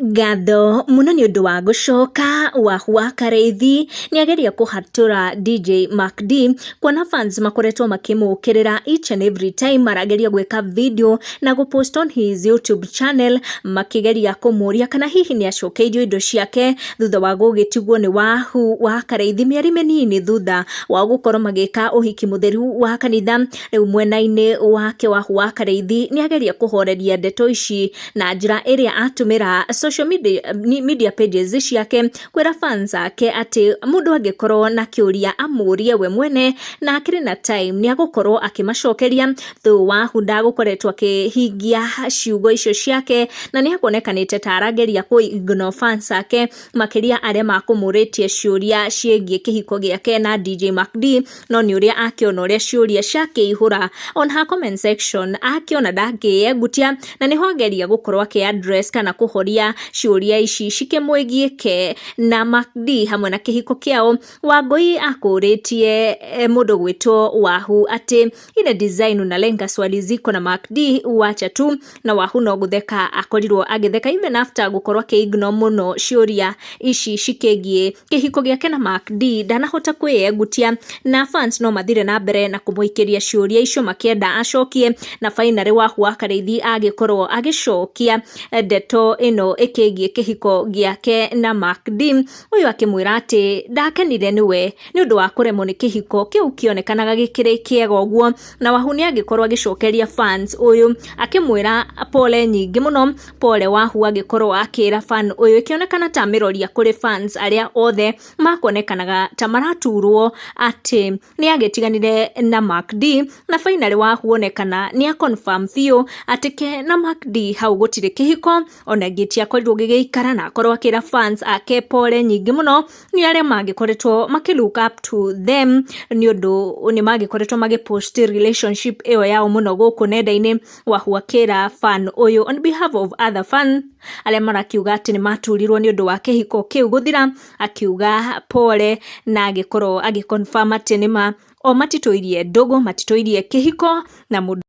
Ngatho mũno nĩ ũndũ wa gũcoka. Wahu wa Karĩithi nĩ ageria kũhatũra DJ Mac D, kuona fans makoretwo makĩmũkĩrĩra each and every time marageria gwĩka video na gũpost on his YouTube channel, makĩgeria kũmũria kana hihi nĩ acokeirio indo ciake thutha wa gũgĩtigwo nĩ Wahu wa Karĩithi mĩeri mĩnini thutha wa gũkorwo magĩka ũhiki mũtheru wa kanitha. Rĩu mwena-inĩ wake, Wahu wa Karĩithi nĩ ageria kũhoreria ndeto ici na njĩra ĩrĩa atũmĩra social media pages ciake kwĩra fans ake atĩ mũndũ angĩkorwo na kĩũria amũrie we mwene, na akĩrĩ na time nĩ agũkorwo akĩmacokeria. Though Wahu ndagũkoretwo akĩhingia ciugo icio ciake, na nĩ akuonekanĩte ta arageria kũ ignore fans ake, makĩria arĩa makũmũrĩtie ciũria ciĩgiĩ kĩhiko gĩake na DJ Mac D. No nĩ ũrĩa akĩona ũrĩa ciũria ciakĩihũra on her comment section, akĩona ndangĩyengutia, na nĩho ageria gũkorwo akĩ address kana kũhoria ciũria ici cikĩmwĩgiĩ ke na Mac D hamwe na kĩhiko kĩao. Wangũi akũrĩtie mũndũ gwĩtwo Wahu atĩ ile design unalenga swali ziko na Mac D, wacha tu. Na Wahu no gũtheka akorirwo agĩtheka even after gũkorwo akĩ-ignore mũno ciũria ici cikĩgiĩ kĩhiko gĩake na Mac D. Ndanahota kwĩyengutia, na fans no mathire na mbere na kũmũikĩria ciũria icio makĩenda acokie, na finally Wahu wa Karĩithi agĩkorwo agĩcokia ndeto ĩno ĩkĩgiĩ kĩhiko gĩake na Mac D. Ũyũ akĩmwĩra atĩ ndakenire nĩwe nĩ ũndũ wa kũremwo nĩ kĩhiko kĩu kĩonekanaga gĩkĩrĩ kĩega ũguo. Na Wahu nĩ agĩkorwo agĩcokeria fans ũyũ akĩmwĩra pole nyingĩ mũno, pole. Wahu agĩkorwo akĩra fan ũyũ, ĩkĩonekana ta amĩroria kũrĩ fans arĩa othe makuonekanaga ta maraturwo atĩ nĩ agĩtiganire na Mac D. Na finally Wahu onekana nĩ a confirm biũ atĩ ke na Mac D hau gũtirĩ kĩhiko ona gĩtiakorirwo gĩgĩikara, na akorwo akĩra fans ake pole nyingĩ mũno nĩ arĩa mangĩkoretwo makĩ look up to them, nĩ ũndũ nĩ mangĩkoretwo magĩpost relationship ĩyo yao mũno gũkũ nenda-inĩ. Wahu akĩra fan ũyũ on behalf of other fan arĩa marakiuga atĩ nĩ maturirwo nĩ ũndũ wa kĩhiko kĩu gũthira, akiuga pole, na agĩkorwo agĩ confirm atĩ nĩma o matitũirie ndũgũ, matitũirie kĩhiko na mũndũ.